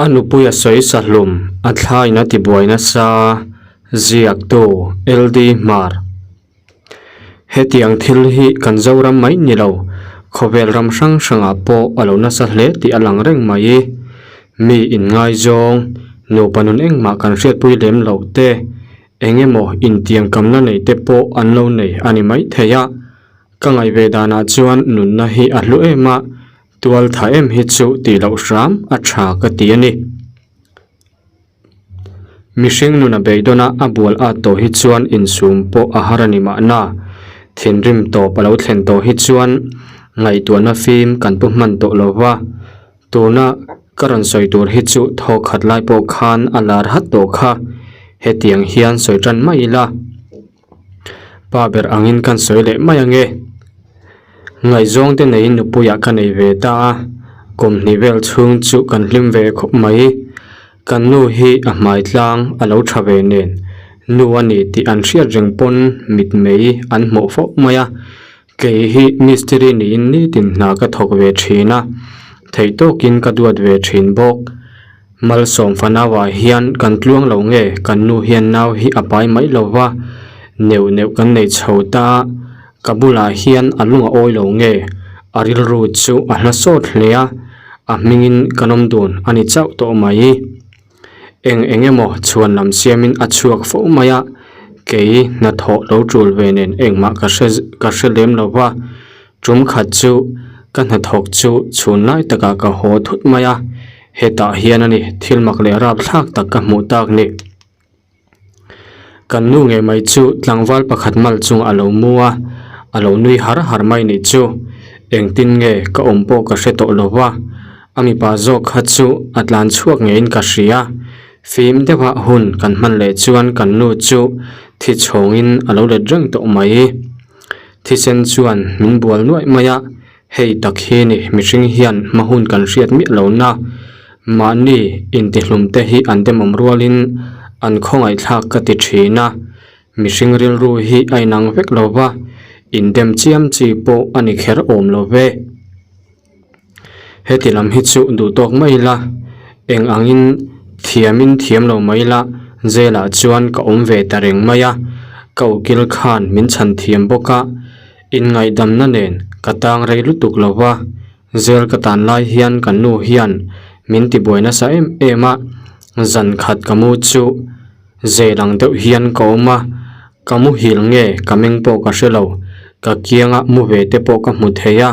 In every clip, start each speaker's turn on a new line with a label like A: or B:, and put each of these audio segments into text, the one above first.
A: A nupui a sawi sahlum, a thlaiin a tibuai nasa, ziaktu LD Hmar. Hetiang thil hi kan Zoram mai ni lo, khawvel ram hrang hrangah pawh a lo nasa hle tih a lang reng mai. Mi inngaizawng, nupa nun engmah kan hriatpui lem loh te, eng emaw intiangkamna nei te pawh an lo nei a ni maithei a. Ka ngaih ve danah chuan nunna hi a hlu em a, Tual tha em hi chu tih loh hram a tha ka ti a ni. Mihring nun a beidawn a, a bual at tawh hi chuan insum pawh a har a ni mahna. Thinrim tawp a lo thlen tawh hi chuan ngaihtuahna fim kan pu hman tawh lo va. Tuna ka rawn sawi tur hi chu thawkhat lai pawh khan a lar hat tawh kha. Hetiang hian sawi tan mai ila. Pa ber angin kan sawi leh mai ange. Ngaihzawng te neiin nupuiah ka nei ve ta a, kum hnih vel chhung chu kan hlim ve khawp mai. Kan nu hi a hmai tlang a lo tha ve nen, nu a ni tih an hriat reng pawn mitmei an hmuh fo mai a. Kei hi mistiri niin nitin hna ka thawk ve thin a, theih tawkin ka duat ve thin bawk. Malsawm fanauah hian kan tluang lo nge kan nu hian nau hi a pai mai lo va, neuh neuh kan nei chho ta a, ka bulah hian a lung a awi lo nge a rilru chu a hla sawt hle a, a hmingin kan awm dun a ni chauh tawh mai. Eng eng emaw chhuan lam siamin a chhuak fo mai a, kei hnathawh lo tul ve nen engmah ka hre ka hre lem lo va. Tum khat chu ka hnathawk chu chhun lai takah ka haw thut mai a, hetah hian a ni thil mak leh rapthlak tak ka hmuh tak ni. Kan nu ngei mai chu tlangval pakhat mal chung a lo mu a, a lo nui har har mai nih chu. Engtin nge ka awm pawh ka hre tawh lo va, a mipa zawk kha chu a tlan chhuak ngeiin ka hria. Fim deuha hun kan hman leh chuan kan nu chu thi chhawngin a lo let reng tawh mai. Thisen chuan min bual nuaih mai a, hei tak hi ni mihring hian hma hun kan hriat miah lo na. Mahni intihlum te hi an demawm rualin an khawngaihthlak ka ti thin a, mihring rilru hi a inang vek lo va, indem chiam chi pawh a ni kher awm lo ve. Heti lam hi chu duh tawk mai ila, eng angin thiamin thiam lo mai ila jail ah chuan ka awm ve ta reng mai a, ka ukil khan min chhan thiam bawk a, inngaihdamna nen ka tang rei lutuk lo va, jail ka tan lai hian kan nu hian min tibuai nasa em em a, zan khat ka mu chu Zel ang deuh hian ka awm a, ka muhil nge ka meng pawh ka hre lo, ka kianga mu ve te pawh ka hmu thei a,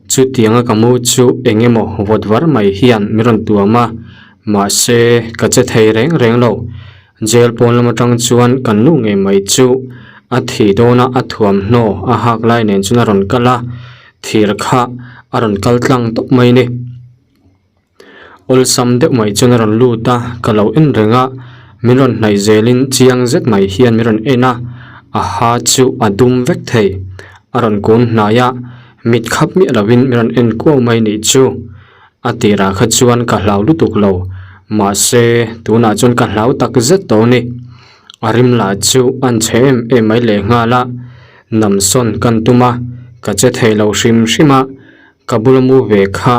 A: chutianga ka mu chu eng emaw vawt var mai hian min rawn tuam a, mahse ka che thei reng reng lo. Jail pawn lam atang chuan kan nu ngei mai chu a thi dawn a, a thuamhnaw a hak lai nen chuan a rawn kal a, thir kha a rawn kal tlang tawp mai ni. Awlsam deuh mai chuan a rawn lut a, ka lo en reng a, min rawn hnaih zelin chiang zet mai hian min rawn en a, a ha chu a dum vek thei. A rawn kun hnai a, mit khap miah lovin min rawn en kuau mai nih chu. A tirah kha chuan ka hlau lutuk lo, mahse tunah chuan ka hlau tak zet tawh a ni. A rim lah chu an chhe em em mai lehnghal a, namsawn kan tum a, ka che thei lo hrim hrim a, Ka bula mu ve kha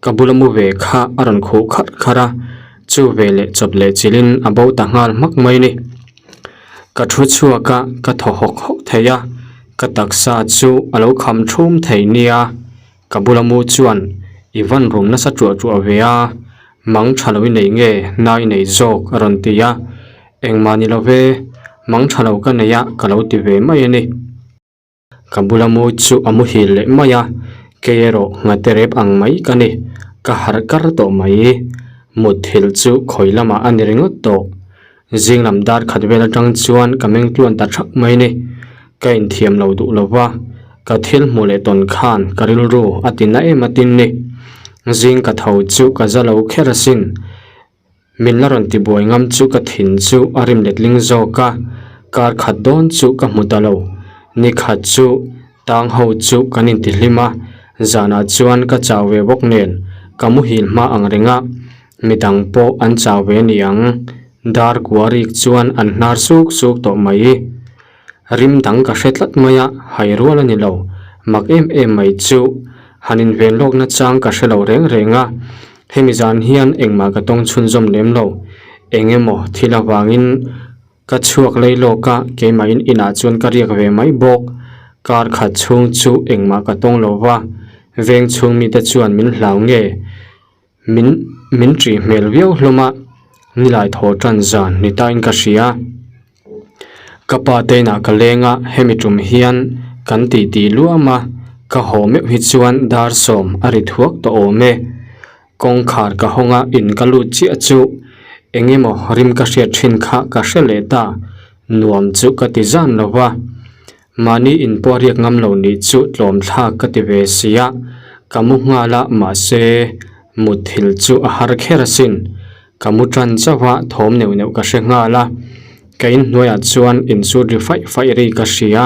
A: ka bula mu ve kha a rawn khuh kharh kharh a, chu ve leh chawp leh chilhin a bo ta nghal hmak mai ni. Ka thu chhuak a, ka thaw hawk hawk thei a, ka taksa chu a lo kham thum thei nia. Ka bula mu chuan i van rum nasa tuah tuah ve a, mang tha lo i nei nge na i nei zawk a rawn ti a, engmah ni lo ve, mang tha lo ka nei a ka lo ti ve mai a ni. Ka bula mu chu a muhil leh mai a, kei erawh nghate rep ang mai ka ni, ka harh kar tawh mai. Mutthilh chu khawi lamah a ni ringawt tawh. Zing lam dar khat vel atang chuan ka meng tluan ta thak mai ni. Ka inthiam lo duh lo va, ka thil hmuh leh tawn khan ka rilru a ti na em atin ni. Zing ka tho chu ka za lo kher asin. Min la rawn tibuai ngam chu ka thin chu a rim letling zawk a, kar khat dawn chu ka hmu ta lo. Ni khat chu tang ho chu kan intihlim a, zanah chuan ka chau ve bawk nen ka muhil hma ang reng a, midang pawh an chau ve ni ang. Dar kua rik chuan an hnar suk suk tawh mai. Rim dang ka hre tlat mai a, hai rual a ni lo. Mak em em mai chu han inven lawkna chang ka hre lo reng reng a. Hemi zan hian engmah ka tawng chhunzawm lem lo. Eng emaw thil avangin ka chhuak lei lawk a, keimahin inah chuan ka riak ve mai bawk. Kar khat chhung chu engmah ka tawng lo va, veng chhung mite chuan min hlau nge min min ṭih hmel viau hlawm a, nilai thaw ṭan zan ni tain ka hria. Ka pa te inah ka leng a, hemi tum hian kan titi luam a, ka haw meuh hi chuan dar sawm a ri thuak tawh awm e. Kawngkhar ka hawng a, in ka lut chiah chu eng emaw rim ka hriat thin kha ka hre leh ta, nuam chu ka ti zan lo va. Mahni in pawh riak ngam lo nih chu tlawm thlak ka ti ve sia, ka mu nghal a mahse mutthil chu a har kher asin. Ka mu tan chauh a thawm neuh neuh ka hre nghal a, ka inhnuaiah chuan insut ri faih faih ri ka hria,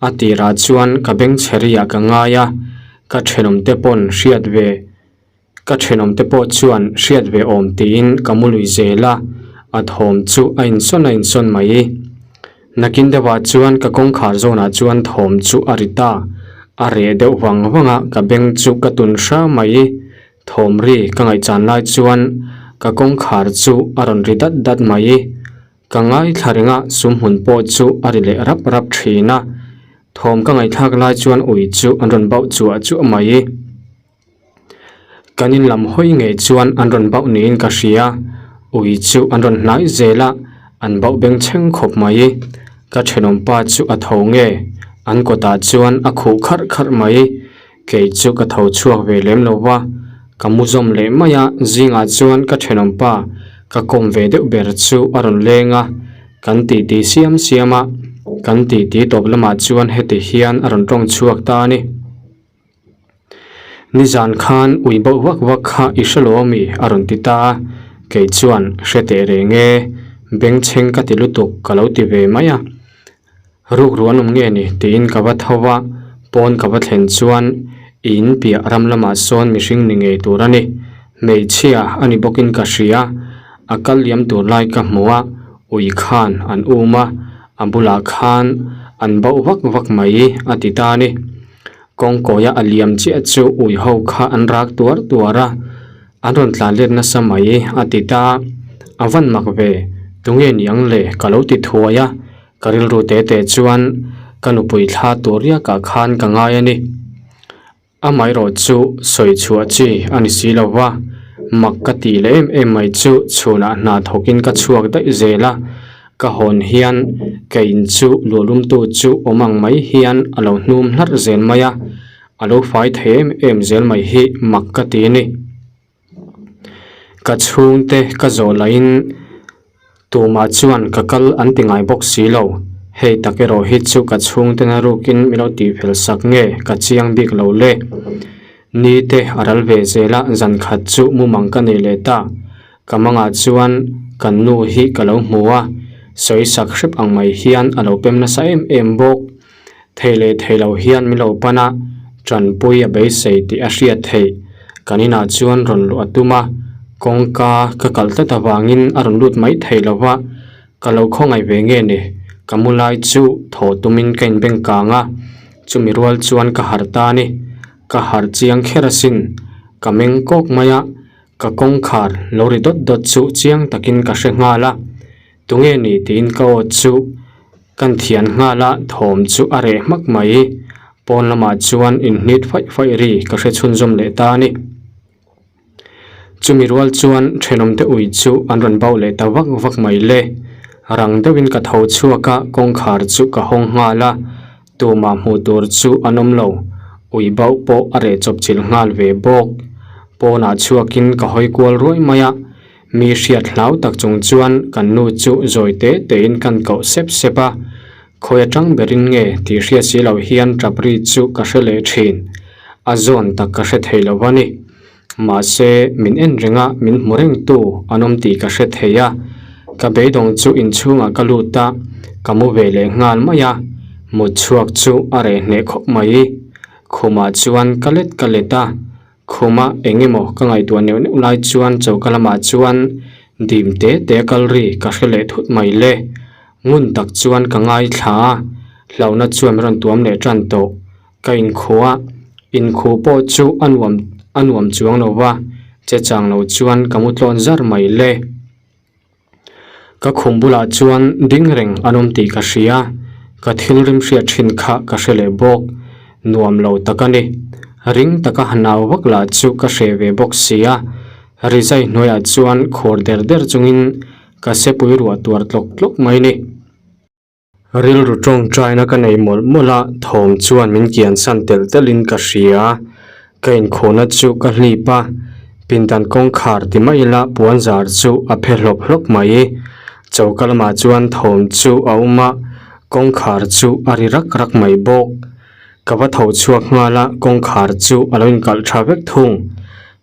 A: a tirah chuan ka bengchhe riah ka ngai a, ka thenawmte pawn hriat ve Ka thenawmte pawh chuan hriat ve awm tiin ka mu lui zel a, a thawm chu a insawn a insawn mai. Nakin deuhah chuan ka kawngkhar zawnah chuan thawm chu a ri ta, a reh deuh vang vang a, ka beng chu ka tun hra mai. Thawm ri ka ngaihchan lai chuan ka kawngkhar chu a rawn ri dat dat mai. Ka ngaithla reng a, sumhmun pawh chu a ri leh rap rap thin a, thawm ka ngaihthlak lai chuan ui chu an rawn bauh chuah chuah mai. Kan in lam hawi ngei chuan an rawn bauh niin ka hria, ui chu an rawn hnai zel a, an bauh beng chheng khawp mai. Ka thenawm pa chu a tho nge, an kawtah chuan a khuh kharh kharh mai. Kei chu ka tho chhuak ve lem lo va, ka mu zawm leh mai a, zingah chuan ka thenawm pa ka kawm ve deuh ber chu a rawn leng a, kan titi siam siam a, kan titi tawp lamah chuan heti hian a rawn tawng chhuak ta a ni. Nizan khan ui bauh vak vak kha i hre lo ami? a rawn ti ta a, kei chuan hre teh reng e, bengchheng ka ti lutuk ka lo ti ve mai a. Rukru an awm nge ni? tiin ka va tho a, pawn ka va thlen chuan in piah ram lamah sawn mihring ni ngei tur a ni. Hmeichhia a ni bawkin ka hria, a kal liam tur lai ka hmu a, ui khan an um a, a bulah khan an bauh vak vak mai a ti ta a ni. Kawngkawia a liam chiah chu ui ho kha an rak tuar tuar a, an rawn tlan let nasa mai a ti ta. A van mak ve, tunge niang le ka lo ti thuai a, ka rilru te te chuan ka nupui thla tur riakah khan ka ngai a ni. Amaherawh chu sawi chhuah chi a ni si lo va, mak ka tih leh em em mai chu chhunah hna thawkin ka chhuak daih zel a, Ka hawn hian ka in chu luahlumtu chu awm ang mai hian a lo hnum hlarh zel mai a, a lo fai thei em em zel mai hi mak ka ti a ni. Ka chhungte ka zawh lahin tumah chuan ka kal an ti ngai bawk si lo, hei tak erawh hi chu ka chhungte na rukin min lo tihfel sak nge ka chiang bik lo le. Ni te a ral ve zel a, zan khat chu mumang ka nei leh ta. Ka mangah chuan kan nu hi ka lo hmu a, sawi sak hrep ang mai hian a lo pem nasa em em bawk. Thei leh thei lo hian min lo pan a, tanpui a beisei tih a hriat theih. Kan inah chuan rawn luh a tum a, kawngka ka kalh tlat avangin a rawn lut mai thei lo va, ka lo khawngaih ve nge ni? Ka mu lai chu thaw tumin ka inbeng kang a, chumi rual chuan ka harh ta a ni. Ka harh chiang kher asin, ka meng kawk mai a, Ka kawngkhar lo ri dawt dawt chu chiang takin ka hre nghal a, tunge ni tiin ka aw chu kan thian nghal a, thawm chu a reh hmak mai. Pawn lamah chuan inhnit faih faih ri ka hre chhunzawm leh ta a ni. Chumi rual chuan thenawmte ui chu an rawn bauh leh ta vak vak mai le. Rang deuhin ka tho chhuak a, kawngkhar chu ka hawng nghal a, Tumah hmuh tur chu an awm lo, ui bauh pawh a reh chawp chilh nghal ve bawk. Pawnah chhuakin ka hawi kual ruai mai a, mi hriat hlau tak chung chuan kan nu chu zawi te tein kan koh sep sep a, khawi atang berin nge tih hriat si loh hian tap ri chu ka hre leh thin, a zawn tak ka hre thei lo a ni. Mahse, min en reng a, min hmu rengtu an awm tih ka hre thei a. Ka beidawng chu inchhungah ka lut a, ka mu ve leh nghal mai a. Mut chhuak chu a reh hneh khawp mai. Khumah chuan ka let ka let a, khuma eng emaw ka ngaihtuah neuh neuh lai chuan choka lamah chuan dim te te a kal ri ka hre leh thut mai le. Ngun tak chuan ka ngaithla a, hlauhna chuan min rawn tuam leh tan tawh. Ka inkhu a, inkhu pawh chu a nuam a nuam chuang lo va. Che chang lo chuan ka mu tlawn zar mai le. Ka khum bulah chuan ding reng an awm tih ka hria, ka thil rim hriat thin kha ka hre leh bawk. Nuam lo tak a ni. Ring taka han au vak lah chu ka hreh ve bawk si a, rizai hnuaiah chuan khur der der chungin ka sepui ruah tuar tlawk tlawk mai ni. Rilru tawngtaina ka nei mawlh mawlh a, thawm chuan min kian san telh telhin ka hria. Ka inkhawhna chu ka hlip a, pindan kawngkhar ti mai ila puan zar chu a phe hlawp hlawp mai. Choka lamah chuan thawm chu a awm a, kawngkhar chu a ri rak rak mai bawk. Ka va tho chhuak nghal a, kawngkhar chu a lo inkalh tha vek thung.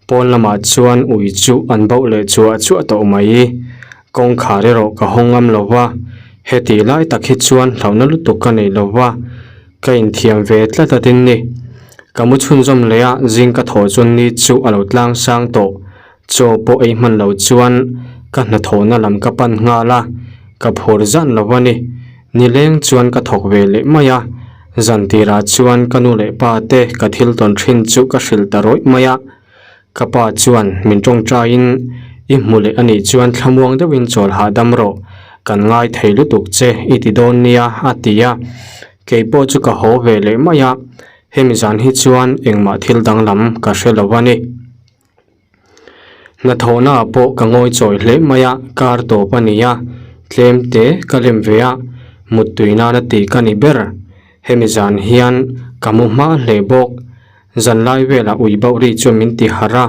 A: Pawn lamah chuan ui chu an bauh leh chuah chuah tawh mai. Kawngkhar erawh ka hawng ngam lo va, heti lai tak hi chuan hlauhna lutuk ka nei lo va, ka inthiam ve tlat a tin ni. Ka mu chhunzawm leh a, zing ka thawh chuan ni chu a lo tlang sang tawh. Chaw pawh ei hman lo chuan ka hnathawhna lam ka pan nghal a, ka phur zan lo a ni. Nileng chuan ka thawk ve leh mai a, zan tirah chuan ka nu leh pa te ka thil tawn thin chu ka hrilh ta rawih mai a. Ka pa chuan min tawngtaiin, I hmu leh a nih chuan thlamuang deuhin chawl hahdam rawh, kan ngai thei lutuk che i ti dawn nia a ti a. Kei pawh chu ka haw ve leh mai a, hemi zan hi chuan engmah thil danglam ka hre lo a ni. Hnathawhna ah pawh ka ngawi chawi hle mai a, kar tawp a ni a, tlem te ka lem ve a, muttui nana tih ka ni ber. Hemi zan hian ka mu hma hle bawk. Zanlai velah ui bauh ri chuan min ti harh a,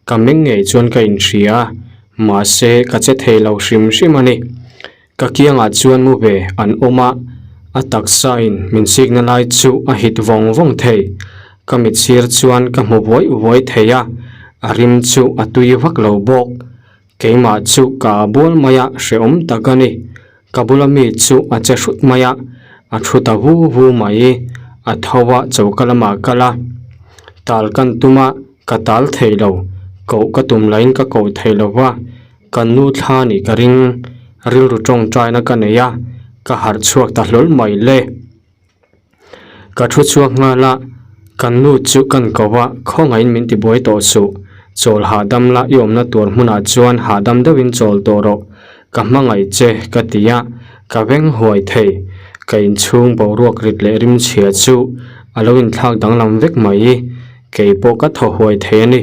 A: ka meng ngei chuan ka inhria a, mahse ka che thei lo hrim hrim a ni. Ka kiangah chuan mu ve an awm a, a taksa in min sikna lai chu a hit vawng vawng thei. Ka mit sir chuan ka hmu buai buai thei a, a rim chu a tui vak lo bawk. Keimah chu ka a bual mai a, hrehawm tak a ni. Ka bula mi chu a che hrut mai a, a thu ta vu vu mai. A tho a, choka lamah kal a, tal kan tum a, ka tal thei lo. Koh ka tum lahin ka koh thei lo va. Kan nu thla nih ka ring, rilru tawngtaina ka nei a, ka harh chhuak ta hlawl mai le. Ka thu chhuak nghal a, kan nu chu kan ko a, khawngaihin min tibuai tawh suh. Chawl hahdam la i awmna tur hmunah chuan hahdam deuhin chawl tawh rawh, ka hmangaih che ka ti a, ka veng huai thei. Ka inchhung boruak rit leh rimchhia chu a lo inthlak danglam vek mai. Kei pawh ka thaw huai thei a ni.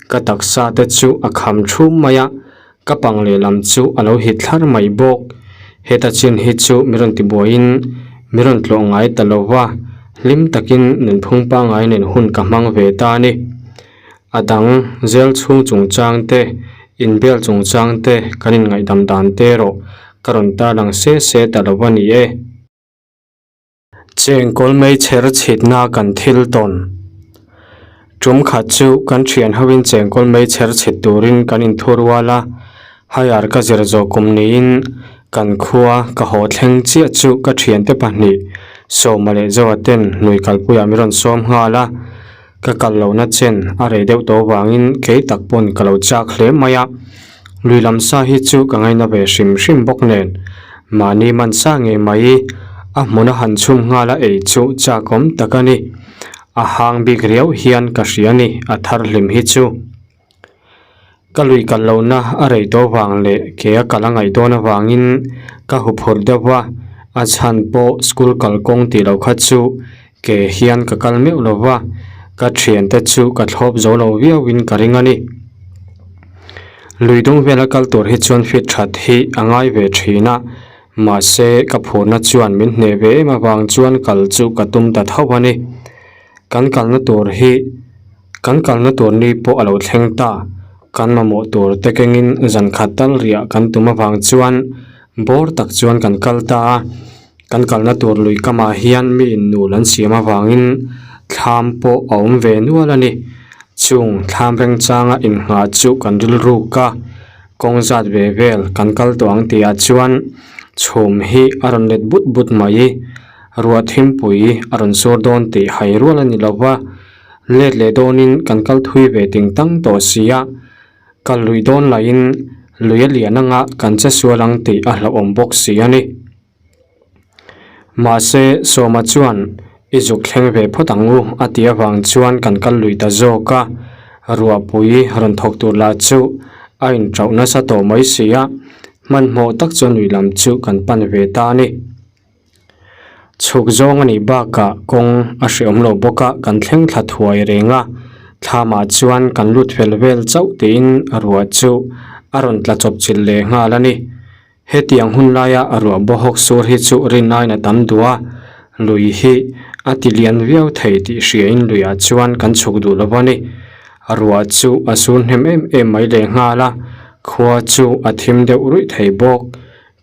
A: Ka taksa te chu a kham thum mai a, ka pang lehlam chu a lo hit thlar mai bawk. Heta chin hi chu mi rawn ti buaiin mi rawn tlawh ngai ta lo va, hlim takin nunphung pangngai nen hun ka hmang ve ta a ni. A dang zel chhung chungchang te, inbel chungchang te kan inngaihdam dan te erawh ka rawn tarlang se se ta lo a ni e. Chengkawl meichher chhitna kan thil tawn. Tum khat chu kan thian hoin chengkawl meichher chhit turin kan inthu rual a, higher ka zir zawh kum niin kan khua ka haw thleng chiah chu ka thiante pahnih Sawma leh Zoa ten lui kalpuiah min rawn sawm nghal a, ka kal lohna chen a rei deuh tawh avangin kei tak pawn ka lo chak hle mai a. Lui lam sa hi chu ka ngaina ve hrim hrim bawk nen, mahni man sa ngei mai a hmun a han chhum nghal a ei chu chakawm tak a ni. A hang bik riau hian ka hria ni a thar hlim hi chu. Ka lui kal lohna a rei tawh vang leh ke a kal a ngaih dawn avangin ka huphurh deuh va, a chhan pawh school kalkawng tih loh kha chu ke hian ka kal meuh lo va, ka thiante chu ka thlawp zo lo viauin ka ring a ni. Lui dung vela kal tur hi chuan fit that hi a ngai ve thin a, mahse ka phurna chuan min hneh ve em avang chuan kal chu ka tum ta tho a ni. Kan kalna tur hi kan kalna tur ni pawh a lo thleng ta, kan mamawh tur te kengin zan khat tal riah kan tum avang chuan bawr tak chuan kan kal ta a. Kan kalna tur lui kamah hian mi innul an siam avangin thlam pawh a awm ve nual a ni. Chung thlam rengchanga innghah chu kan rilruk a, kawng zat ve vel kan kal tawh ang tihah chuan chhum hi a rawn let but but mai. Ruah thimpui a rawn sur dawn tih hai rual a ni lo va, let leh dawnin kan kal thui ve ting tang tawh si a. Kal lui dawn lahin lui a lian anga kan che sual ang tih a hlauhawm bawk si a ni. Mahse, Sawma chuan, I zuk thleng ve phawt ang u, a ti avang chuan kan kal lui ta zawk a. Ruahpui rawn thawk tur lah chu a inṭauh nasa tawh mai si a, hmanhmawh tak chuan lui lam chu kan pan ve ta a ni. Chhuk zawng a nih bakah kawng a hreawm lo bawk a, kan thleng thla thuai reng a, thlamah chuan kan lut fel vel chauh tiin ruah chu a rawn tla chawp chilh leh nghal a ni. Hetiang hun laia ruah bawhawk sur hi chu rinaiin a tam duh a, lui hi a ti lian viau thei tih hriain luiah chuan kan chhuk duh lo a ni. Ruah chu a sur hnem em em mai leh nghal a, khua chu a thim deuh ruih thei bawk.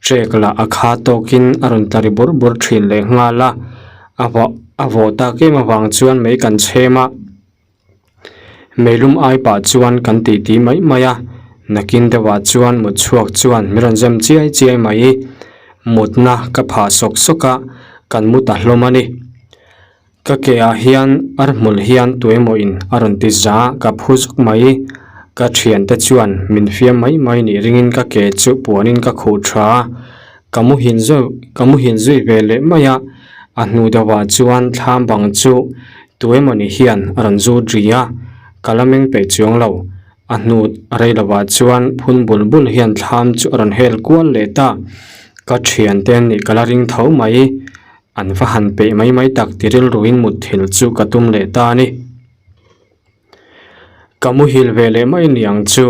A: Trek lah a kha tawkin a rawn tla ri bur bur thin leh nghal a, a vawh a vawh tak em avang chuan mei kan chhem a. Meilum ai pah chuan kan titi mai mai a, nakin deuhah chuan mut chhuak chuan min rawn zem chiai chiai mai. Mutna ka phah sawk sawk a, kan mu ta hlawm a ni. Ka ke ah hian ar hmul hian tuemaw in a rawn ti za ka phu zuk mai. Ka thiante chuan min fiam mai mai nih ringin ka ke chu puanin ka khuh tha a, ka muhin zui ka muhin zui ve leh mai a, a hnu deuhah chuan thlam bang chu tuemaw ni hian a rawn zut ri a, ka la meng peih chuang lo. A hnu rei lovah chuan phun bul bul hian thlam chu a rawn hel kual leh ta. Ka thiante nih ka la ring tho mai. An va han peih mai mai tak ti rilruin mutthilh chu ka tum leh ta a ni. Ka muhil ve leh mai niang chu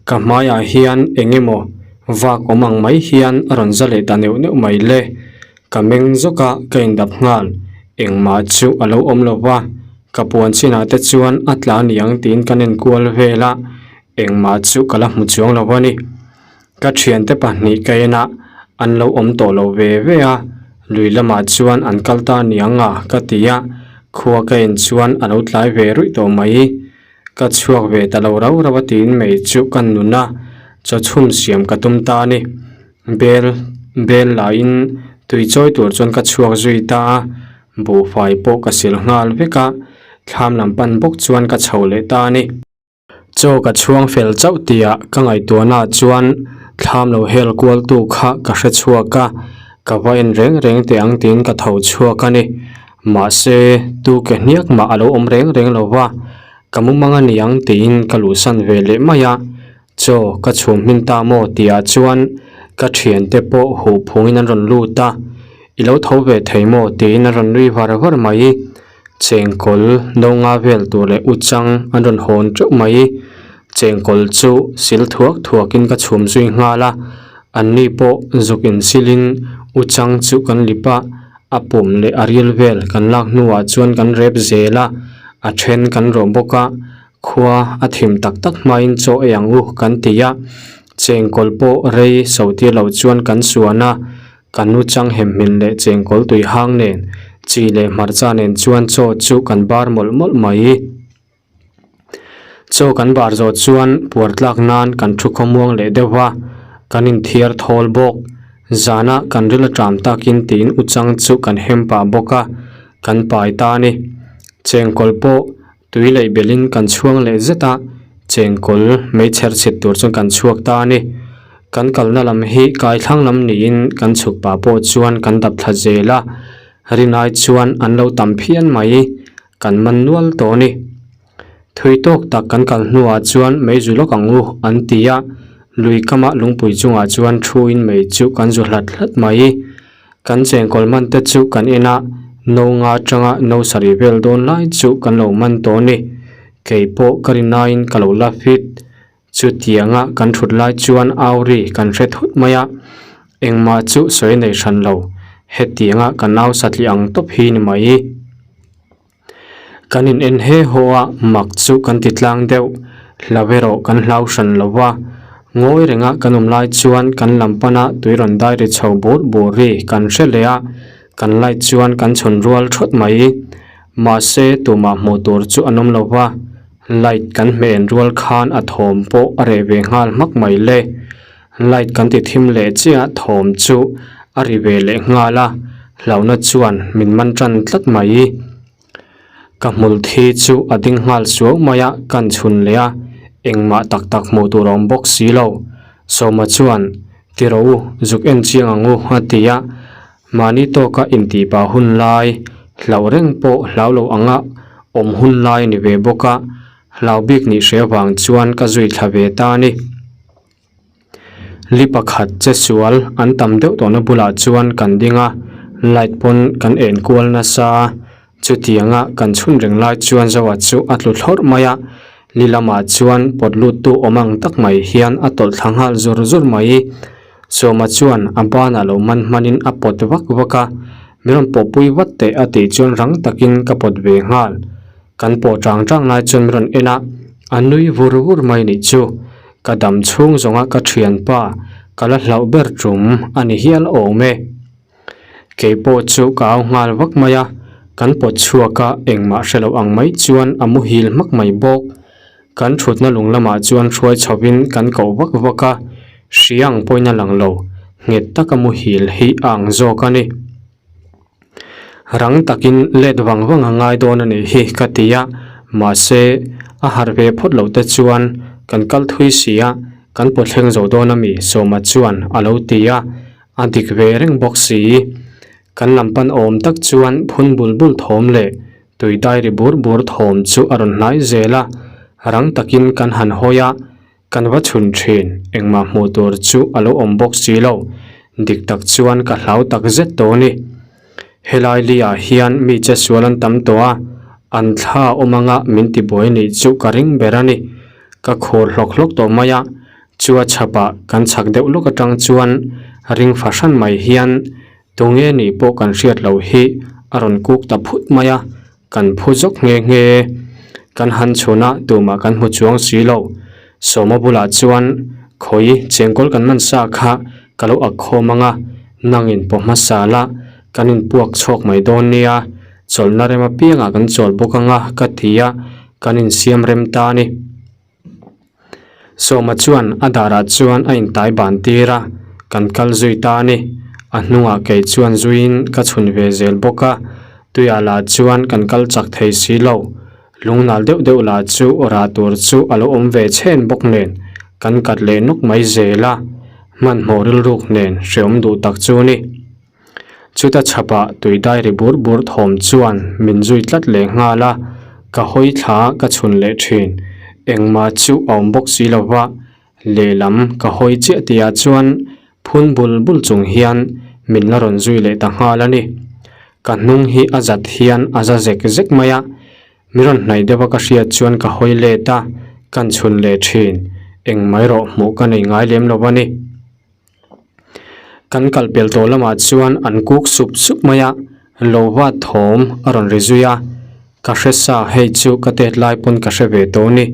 A: ka hmaiah hian eng emaw vak awm ang mai hian a rawn za leh ta neuh neuh mai le. Ka meng zawk a, ka indap nghal. Engmah chu a lo awm lo va, ka puan chinah te chuan a tla niang tiin ka nen kual vel a, engmah chu ka la hmu chuang lo a ni. Ka thiante pahnih ka en a, an lo awm tawh lo ve ve a, lui lamah chuan an kal ta niang a ka ti a, khua ka en chuan a lo tlai ve ruih tawh mai. Ka chhuak ve ta lo rau rau a tiin mei chu ka nun a, chaw chhum siam ka tum ta a ni. Bel bel lahin tui chawi tur chuan ka chhuak zui ta a, buhfai pawh ka sil nghal vek a, thlam lam pan bawk chuan ka chho leh ta a ni. Chaw ka chhuang fel chauh tihah ka ngaihtuahnaah chuan thlam lo hel kualtu kha ka hre chhuak a, ka va en reng reng teh ang tiin ka tho chhuak a ni. Mahse, tu ke hniak mah a lo awm reng reng lo va, ka mumang a ni ang tiin ka luhsan ve leh mai a. Chaw ka chhum hmin ta maw tihah chuan ka thiante pawh huh phungin an rawn lut a, I lo tho ve thei maw tiin a rawn nui var var mai. Chengkawl no nga vel tur leh u chang an rawn hawn teuh mai. Chengkawl chu sil thuak thuakin ka chhum zui nghal a, anni pawh zuk insilin u chang chu kan lip a, a pum leh a ril vel kan lak hnuah chuan kan rep zel a, a then kan rawh bawk a, khua a thim tak tak hmain chaw ei ang u kan ti a, chengkawl pawh rei so tir lo chuan kan suan a. Ka nu chang hemhmin leh chengkawl tui hang nen, chi leh hmarcha nen chuan chaw chu kan bar mawlh mawlh mai. Chaw kan bar zawh chuan puar tlak nan kan thu khawmuang leh deuh va, kan inthiar thawl bawk. Zana kan ril a ṭam takin tiin u chang chu kan hem pah bawk a, kan pai ta a ni. Chengkawl pawh tui leih belhin kan chhuang leh zet a, chengkawl meichher chhit tur chuan kan chhuak ta a ni. Kan kalna lam hi kaithlang lam niin kan chhuk pah pawh chuan kan dap thla zel a, rinai chuan an lo tam phian mai, kan man nual tawh a ni. Thui tawk tak kan kal hnuah chuan mei zu lawk ang u an ti a, lui kama lungpui chungah chuan thuin mei chu kan zu hlat hlat mai. Kan chengkawl man te chu kan en a, no nga atanga no sarih vel dawn lai chu kan lo man tawh a ni. Kei pawh ka rinaiin ka lo la fit. Chutianga kan thut lai chuan au ri kan hre thut mai a, engmah chu sawi nei hran lo, hetianga ka nau satliah ang tawp hi ni mai. Kan in en he haw a, mak chu kan ti tlang deuh, hlau erawh kan hlau hran lo va, ngawi renga kan awm lai chuan kan lam pana tui rawn dai ri chho bur bur ri kan hre leh a, kan light chuan kan chhun rual thawt mai. Mahse tumah hmuh tur chu an awm lo va. Light kan hmeh en rual khan a thawm pawh a reh ve nghal hmak mai le. Light kan ti thim leh chiah thawm chu a ri ve leh nghal a, hlauhna chuan min man tan tlat mai. Ka hmul thi chu a ding nghal suau mai a, kan chhun leh a, engmah tak tak hmuh tur a awm bawk si lo. Sawma chuan, Ti rawh u, zuk en chiang ang u, a ti a. Mahni tawka intihpah hun lai, hlauh reng pawh hlau lo anga awm hun lai a ni ve bawk a. Hlau bik nih hre vang chuan ka zui thla ve ta a ni. Li pakhat che sual an tam deuh tawhna bulah chuan kan ding a, light pawn kan en kual nasa a, chutianga kan chhun reng lai chuan Zoa chu a tlu thlawrh mai a, li lamah chuan pawt lut tu awm ang tak mai hian a tawlh thla nghal zur zur mai. Sawma chuan a banah lo man hmanin a pawt vak vak a, min rawn pawhpui vat teh a tih chuan rang takin ka pawt ve nghal. Kan pawh chang chang lai chuan min rawn en a, a nui vur vur mai nih chu. Ka dam chhung zawnga ka thianpa ka la hlauh ber tum a ni hial awm e. Kei pawh chu ka au nghal vak mai a, kan pawt chhuak a engmah hre loh ang mai chuan a muhil hmak mai bawk. Kan thutna lung lamah chuan hruai chhovin kan koh vak vak a, hriang pawhin a lang lo, nghet taka muhil hi a ang zawk a ni. Rang takin let vang vang a ngai dawn a nih hi ka ti a, mahse a harh ve phawt loh te chuan kan kal thui si a, kan pawt thleng zo dawn a mi Sawma chuan a lo ti a, a dik ve reng bawk si. Kan lam pan awm tak chuan phun bul bul thawm leh tui dai ri bur bur thawm chu a rawn hnai zel a, rang takin kan han hawi a, Kan va chhun thin, engmah hmuh tur chu a lo awm bawk si lo, dik tak chuan ka hlau tak zet tawh a ni. Helai li ah hian mi che sual an tam tawh a, an thla awm anga min ti buai nih chu ka ring ber a ni. Ka khur hlawk hlawk tawh mai a, chu a chhapah kan chhak deuh lawk atang chuan ring fahran mai hian tunge nih pawh kan hriat loh hi a rawn kuk ta phut mai a, Kan phu zawk nghe nghe. Kan han chhun a, tumah kan hmu chuang si lo. Sawma bulah chuan, Khawi, chengkawl kan man sa kha ka lo ak khawm ang a, nangin pawh hmasa la, kan inpuak chhuak mai dawn nia, chawlhna rem apiangah kan chawl bawk ang a, ka ti a, kan insiam rem ta a ni. Sawma chuan a darah chuan a intai ban tir a, kan kal zui ta a ni. A hnungah kei chuan zuiin ka chhun ve zel bawk a, tuiah lah chuan kan kal chak thei si lo. Lungnal deuh deuh lah chu rah tur chu a lo awm ve chhen bawk nen kan kat leh nawk mai zel a, hmanhmawh rilruk nen hreawm duh tak chu a ni. Chuta chhapah tui dai ri bur bur thawm chuan min zui tlat leh nghal a, ka hawi thla ka chhun leh thin. Engmah chu a awm bawk si lo va, lehlam ka hawi chiah tihah chuan phun bul bul chung hian min la rawn zui leh ta nghal a ni. Ka hnung hi a zat hian a za zek zek mai a, mi rawn hnaih deuh a ka hriat chuan ka hawi let a, kan chhun leh thin. Engmah erawh hmuh ka nei ngai lem lo a ni. Kan kal pel tawh lamah chuan an kuk sup sup mai a, lo vat thawm a rawn ri zui a, ka hre sa hei chu ka tet lai pawn ka hre ve tawh a ni.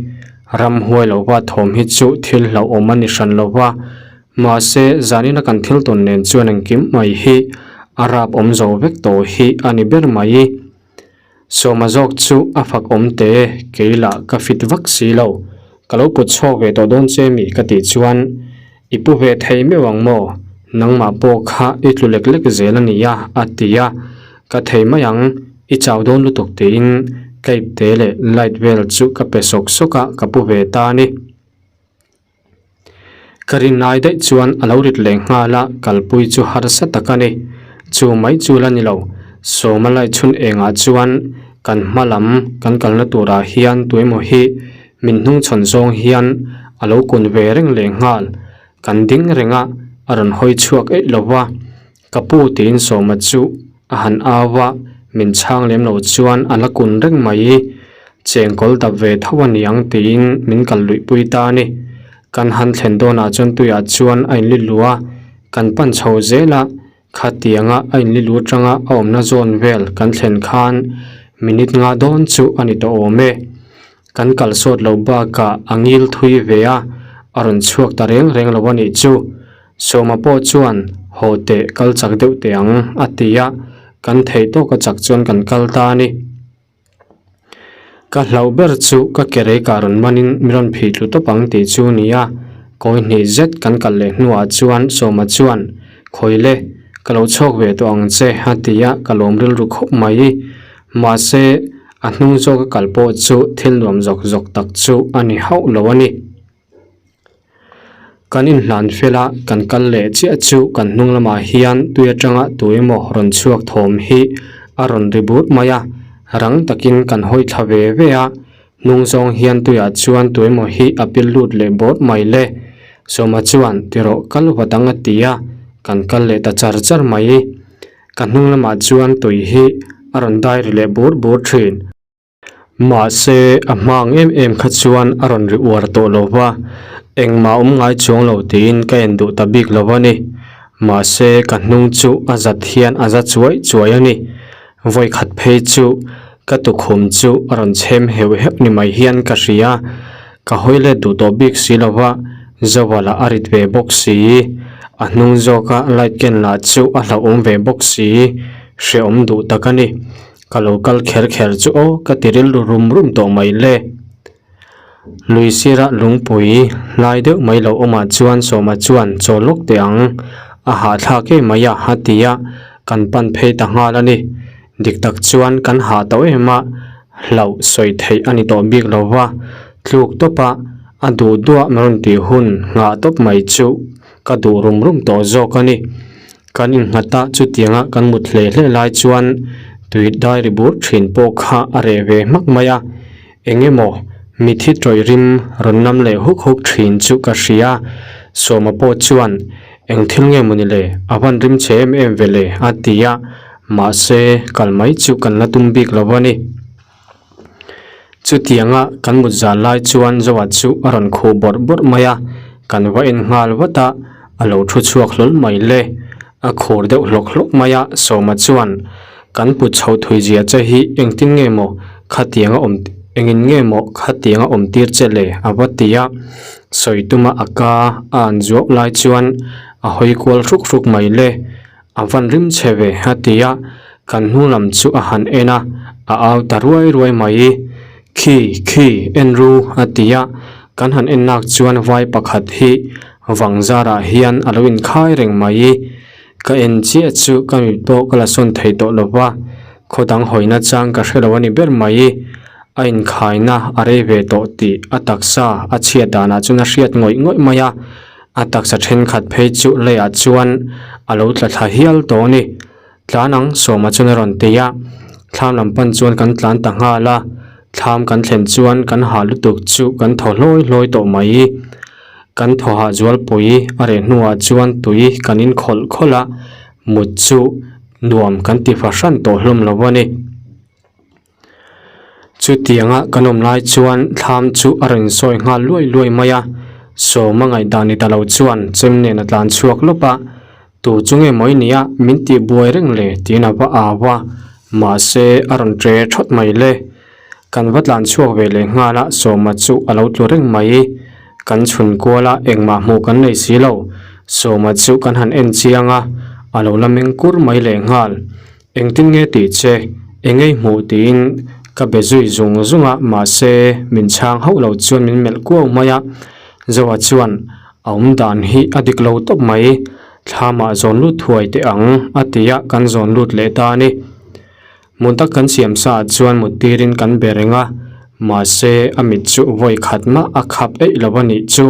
A: Ramhuai lo vat thawm hi chu thil hlauhawm a ni hran lo va, mahse zanina kan thil tawn nen chuan engkim mai hi a rap awm zo vek tawh hi a ni ber mai. Sawma zawk chu a fak awm te, kei lah ka fit vak si lo. Ka lo put chhuak ve tawh dawn che mi ka tih chuan, I pu ve thei meuh ang maw? Nangmah pawh kha i tlu lek lek zel a nia, a ti a. Ka thei mai ang, i chau dawn lutuk tiin ka ipte leh light vel chu ka pe sawk sawk a, ka pu ve ta a ni. Ka rin ai daih chuan a lo rit leh nghal a, kalpui chu harsa tak a ni. Chu mai chu la ni lo, Sawma lai chhun engah chuan kan hma lam kan kalna turah hian tuemaw hi min hnungchhawn zawng hian a lo kun ve reng leh nghal. Kan ding reng a, a rawn hawi chhuak eih lo va. Ka pu tiin Sawma chu a han au a, min chhang lem lo chuan a la kun reng mai. Chengkawl dap ve tho a niang tiin min kal luihpui ta a ni. Kan han thlen dawnah chuan tuiah chuan a inli lu a, kan pan chho zel a, khatianga a inli lu atanga a awmna zawn vel kan thlen khan minute nga dawn chu a ni tawh awm e. Kan kal sawt lo bakah a ngil thui ve a, a rawn chhuak ta reng reng lo a nih chu. Sawma pawh chuan haw teh kal chak deuh teh ang a ti a, kan theih tawka chak chuan kan kal ta a ni. Ka hlauh ber chu ka ke reikah rawn manin mi rawn phih tlu tawp ang tih chu a ni a, kawi hnih zet kan kal leh hnuah chuan Sawma chuan, Khawi le, ka lo chhuak ve tawh ang che a ti a, ka lawm rilru khawp mai. Mahse, a hnung zawka kal pawh chu thil nuam zawk zawk tak chu a ni hauh lo a ni. Kan inhlan fel a, kan kal leh chiah chu kan hnung lamah hian tui atanga tui emaw rawn chhuak thawm hi a rawn ri but mai a, rang takin kan hawi thla ve ve a. Hnung zawng hian tuiah chuan tuemaw hi a pil lut leh bawrh mai le. Sawma chuan tirawh kal vat ang a ti a, kan kal leh ta char char mai. Ka hnung lamah chuan tui hi a rawn dai ri leh bur bur thin. Mahse, a hmang em em kha chuan a rawn ri uar tawh lo va, engmah awm ngai chuang lo tiin ka en duh ta bik lo a ni. Mahse, ka hnung chu a zat hian a za chuai chuai a ni. Vawikhat phei chu ka tukhum chu a rawn chhem heuh heuh ni mai hian ka hria. Ka hawi let duh tawh bik si lo va, Zovala a rit ve bawk si. A hnung zawka light ken lah chu a hlauhawm ve bawk si, hrehawm duh tak a ni. Ka lo kal kher kher chu aw ka ti rilru rum rum tawh mai le. Lui sira lungpui hlai deuh mai lo awmah chuan Sawma chuan chaw lawk teh ang, a hahthlak em mai a a ti a, kan pan phei ta nghal a ni. Dik tak chuan kan hah tawh em a, hlauh sawi theih a ni tawh bik lo va, tluk tawp a, a duh duah min rawn tih hun nghah tawp mai chu ka duh rum rum tawh zawk a ni. Kan innghat a, chutianga kan mut hle hle lai chuan tui dai ri bur thin pawh kha a reh ve hmak mai a, eng emaw mithi tawih rim rawn nam leh huk huk thin chu ka hria. Sawma pawh chuan, Eng thil nge mawni le, a van rim che em em ve le a ti a, mahse kal mai chu kan la tum bik lo a ni. Chutianga kan mut zal lai chuan Zoa chu a rawn khuh bawrh bawrh mai a, kan va en nghal vat a, a lo thu chhuak hlawl mai le. A khur deuh hlawk hlawk mai a, Sawma chuan, Kan put chho thui zia che hi engtin nge maw khatianga awm engin nge maw khatianga awm tir che le a va ti a. Sawi tuma a ka a an zuauh lai chuan a hawi kual hruk hruk mai le. A van rim chhe ve a ti a, kan hnu lam chu a han en a, a au ta ruai ruai mai. Khi, khi, en ru a ti a, kan han en nak chuan vai pakhat hi vang zarah hian a lo inkhai reng mai. Ka en chiah chu ka mit pawh ka la sawn thei tawh lo va, khaw dang hawina chang ka hre lo a ni ber mai. A inkhaina a rei ve tawh tih a taksa a chhiat danah chuan a hriat ngawih ngawih mai a. A taksa thenkhat phei chu leiah chuan a lo tla thla hial tawh a ni. Tlan ang Sawma chuan a rawn ti a, thlam lam pan chuan kan tlan ta nghal a, thlam kan thlen chuan kan hah lutuk chu kan thaw hlawi hlawi tawh mai. Kan thaw hah zualpui a reh hnuah chuan tui kan in khawlh khawlh a, mut chu nuam kan ti fahran tawh hlawm lo a ni. Chutianga kan awm lai chuan thlam chu a rawn sawi nghal luai luai mai a, Sawma ngaihdan ni ta lo chuan chem nen a tlan chhuak lawp a, Tu chu nge maw i nia min tih buai reng le tiin a va au a, mahse a rawn ṭe ṭhawt mai le. Kan va tlan chhuak ve leh nghal a, Sawma chu a lo tlu reng mai. Kan chhun kual a, engmah hmuh kan nei si lo. Sawma chu kan han en chiang a, a lo la meng kur mai leh nghal. Engtin nge tih che, engei hmuh tiin ka be zui zung zung a, mahse min chhang hauh lo chuan min melh kuau mai a. Zoa chuan a awm dan hi a dik lo tawp mai, thlamah zawn lut thuai teh ang a ti a, kan zawn lut leh ta a ni. Hmun tak kan siam sa ah chuan mut tirin kan be reng a, mahse a mit chu vawi khat mah a khap eih lo a nih chu.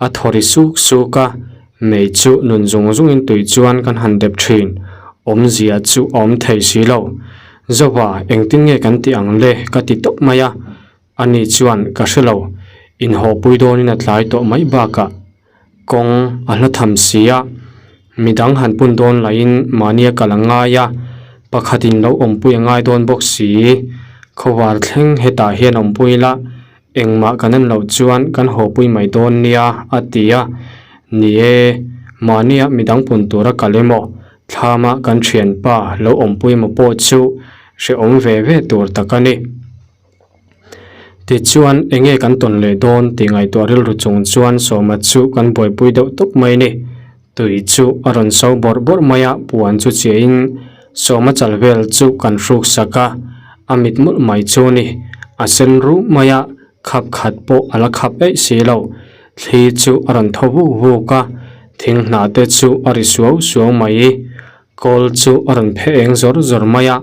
A: A thaw ri suk suk a, mei chu nun zung zungin tui chuan kan han dep thin, awmzia chu a awm thei si lo. Zova, engtin nge kan tih ang le? ka ti tawp mai a, ani chuan ka hre lo, inhawhpui dawnin a tlai tawh mai bakah kawng a hla tham si a, midang han pun dawn lahin mahnia kal a ngai a, pakhatin lo awmpui a ngai dawn bawk si, khawvar thleng hetah hian awmpui ila, Engmah kan en loh chuan kan hawpui mai dawn nia a ti a, ni e, mahnia midang pun tura kal emaw, thlama kan thianpa lo awmpui emaw pawh chu hrehawm ve ve tur tak a ni. Tichuan enge kan tawn leh dawn tih ngaihtuah rilru chung chuan Sawma chu kan buaipui deuh tawp mai a ni. Tui chu a rawn so bawrh bawrh mai a, puan chu chiahin Sawma chal vel chu kan hruk sak a, a mit mawlh mai chu a ni. A sen ruh mai a, khap khat pawh a la khap eih si lo. Thli chu a rawn thaw vuk vuk a, thing hnah te chu a ri suau suau mai. Kawl chu a rawn phe eng zawr zawr mai a,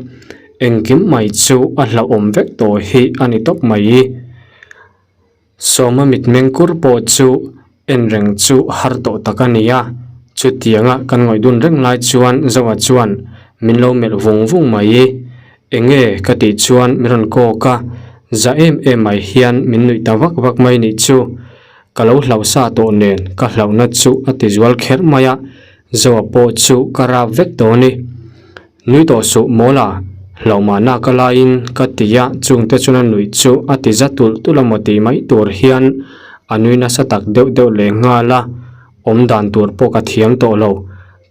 A: engkim mai chu a hlauhawm vek tawh hi a ni tawp mai. Sawma mitmeng kur pawh chu en reng chu har tawh tak a ni a, chutianga kan ngawih dun reng lai chuan Zoa chuan min lo melh vung vung mai. Enge ka tih chuan min rawn kawk a, Za em em mai hian min nuih ta vak vak mai nih chu. Ka lo hlauh sa tawh nen ka hlauhna chu a ti zual kher mai a, Zoa pawh chu ka rap vek tawh a ni. Nui tawh suh mawla, hlauh mahna ka laiin ka ti a, chungte chuan a nuih chu a ti za tulh tulh a maw tih mai tur hian a nui nasa tak deuh deuh leh nghal a, awm dan tur pawh ka thiam tawh lo.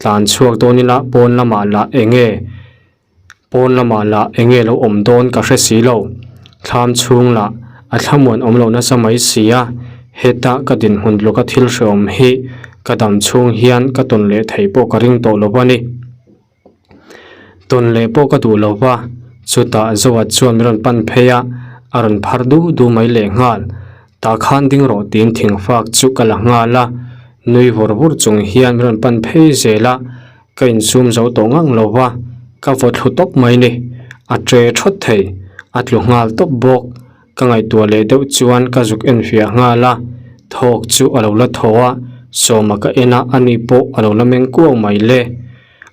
A: Tlan chhuak dawn ila pawn lamah lah eng nge? Pawn lamah lah eng nge lo awm dawn ka hre si lo. Thlam chhung lah a thlamuan awm lo nasa mai si a, heta ka dinhmun tluka thil hreawm hi ka dam chhung hian ka tawn leh thei pawh ka ring tawh lo a ni. Tawn leh pawh ka duh lo va, chutah Zoa chuan min rawn pan phei a, a rawn phar du du mai lehnghal. Tah khan ding rawh tiin thingfak chu ka la nghal a, nui vur vur chung hian min rawn pan phei zel a, ka insum zo tawh ngang lo va, ka vaw thlu tawp mai ni. A ṭe ṭhawt thei, a tlu nghal tawp bawk. Ka ngaihtuah leh deuh chuan ka zuk en fiah nghal a, thawk chu a lo la thaw a, Sawma ka en a, ani pawh a lo la meng kuau mai le.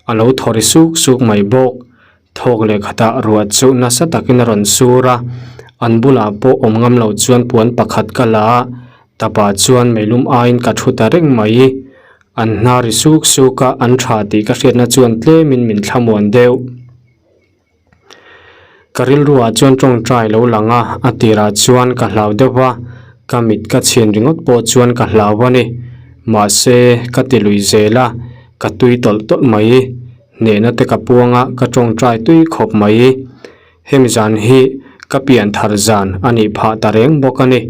A: A lo thaw ri suk suk mai bawk. Thawk leh khatah ruah chu nasa takin a rawn sur a, an bulah pawh awm ngam lo chuan puan pakhat ka la a, tapah chuan meilum aiin ka thu ta reng mai. An hna ri suk suk a, an tha tih ka hriatna chuan tlemin min thlamuan deuh. Ka rilruah chuan tawngtai lo lang a, a tirah chuan ka hlau deuh va, ka mit ka chhin ringawt pawh chuan ka hlau a ni. Mahse, ka ti lui zel a, ka tui tawlh tawlh mai. Hnehna te ka puang a, ka tawngtai tui khawp mai. Hemi zan hi ka pian thar zan a nih phah ta reng bawk a ni.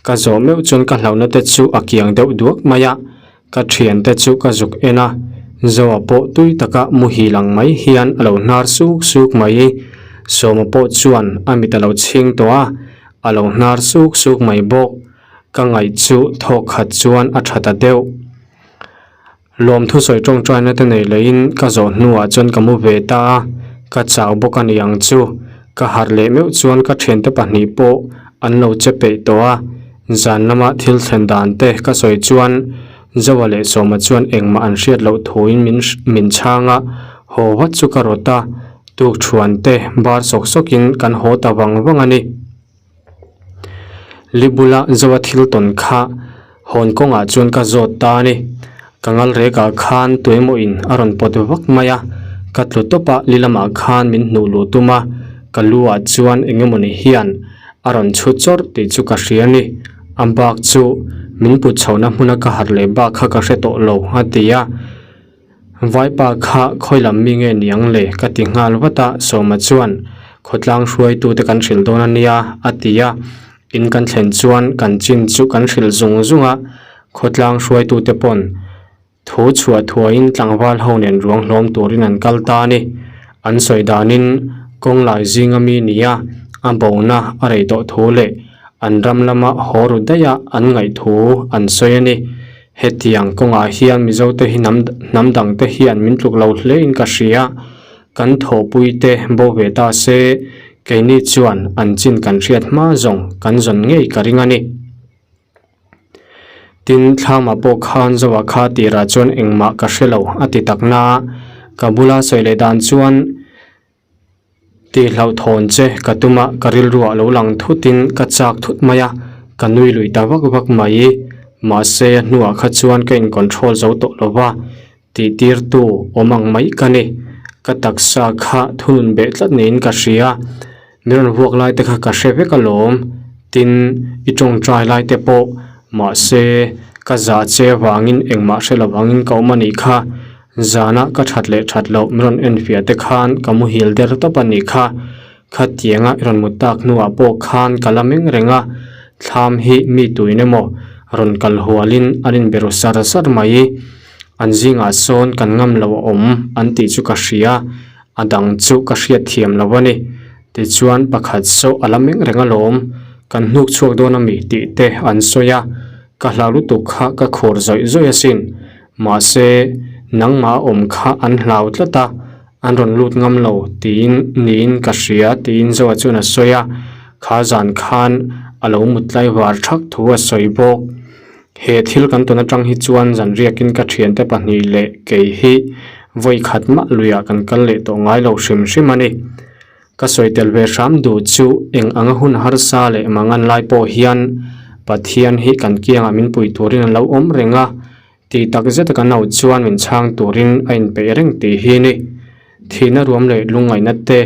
A: Ka zawh meuh chuan ka hlauhna te chu a kiang deuh duak mai a, Ka thiante chu ka zuk en a, Zoa pawh tui taka muhil ang mai hian a lo hnar suk suk mai. Sawma pawh chuan a mit a lo chhing tawh a, a lo hnar suk suk mai bawk. Ka ngaih chu thawk khat chuan a tha ta deuh. Lawmthu sawi tawngtaina te nei leiin ka zawh hnuah chuan ka mu ve ta a, ka chau bawk a ni ang chu. Ka harh leh meuh chuan ka thiante pahnih pawh an lo che peih tawh a. Zan lama thil thlen dan te ka sawi chuan Zoa leh Sawma chuan engmah an hriat loh thuin min min chhang a, haw vat chu ka rawt a, tuk thuan te bar sawk sawkin kan haw ta vang vang a ni. Li bula Zoa thil tawn kha hawn kawngah chuan ka zawt ta a ni. Ka ngal rekah khan tuemawin a rawn pawt vak mai a, ka tlu tawp a, li lamah khan min hnuh luh tum a, ka lu ah chuan engemawni hian a rawn chhut chawrh tih chu ka hria a ni. A bak chu min put chhohna hmuna ka harh leh bak kha ka hre tawh lo a ti a. Vaipa kha khawi lam mi nge ni ang le ka ti nghal vat a, Sawma chuan khawtlang hruaitute kan hrilh dawn a nia a ti a. In kan thlen chuan kan chin chu kan hrilh zung zung a, khawtlang hruaitute pawn Thu chhuah thuaiin tlangval ho nen ruang hlawm turin an kal ta a ni. An sawi danin kawng lai zinga mi nia a bona a rei tawh thu leh an ram lama haw ru daih a an ngaih thu an sawi a ni. Hetiang kawngah hian Mizote hi hnam hnam dangte hian min tluk lo hlein ka hria. Kan thawhpuite bo ve ta se keini chuan an chin kan hriat hma zawng kan zawn ngei ka ring a ni. Tin, thlamah pawh khan Zoa kha tirah chuan engmah ka hre lo a ti tak na a, ka bula sawi leh dan chuan tihhlauhthawn che ka tum a, ka rilruah lo lang thutin ka chak thut mai a, ka nui lui ta vak vak mai. Mahse, a hnuah kha chuan ka in control zo tawh lo va, tihtirtu awm ang mai ka ni. Ka taksa kha thunun beh tlat niin ka hria. Mi rawn vuak lai te kha ka hre vek alawm, tin i tawngtai lai te pawh mahse ka zah che vangin engmah hre lovangin ka awm a nih kha, zana ka that leh that loh mi rawn enfiah te khan ka muhil der tawp a nih kha, khatianga i rawn mut tak hnuah pawh khan ka la meng reng a, thlam hi mi tuin emaw rawn kal hualin an inbe ru sar sar mai, an zingah sawn kan ngam lo a awm an tih chu ka hria. A dang chu ka hriat thiam lo a ni. Tichuan pakhat saw a la meng reng alawm, kan hnuk chhuak dawn a mi tih te an sawi a, ka hlau lutuk kha ka khur zawih zawih asin. Mahse, nangmah a awm kha an hlau tlat a, an rawn lut ngam lo tiin niin ka hria tiin Zoa chuan a sawi a, kha zan khan a lo mut tlaivar thak thu a sawi bawk. He thil kan tawn atang hi chuan zanriakin ka thiante pahnih leh kei hi vawi khat mah luiah kan kal leh tawh ngai lo hrim hrim a ni. Ka sawi tel ve hram duh chu eng anga hun harsa leh mangan lai pawh hian Pathian hi kan kiangah min pui turin an lo awm reng a, tih tak zeta kan au chuan min chhang turin a inpeih reng tih hi ni. Thihna ruam leh lungngaihna te,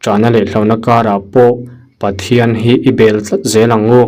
A: ṭahna leh hlauhna karah pawh Pathian hi i bel tlat zel ang u.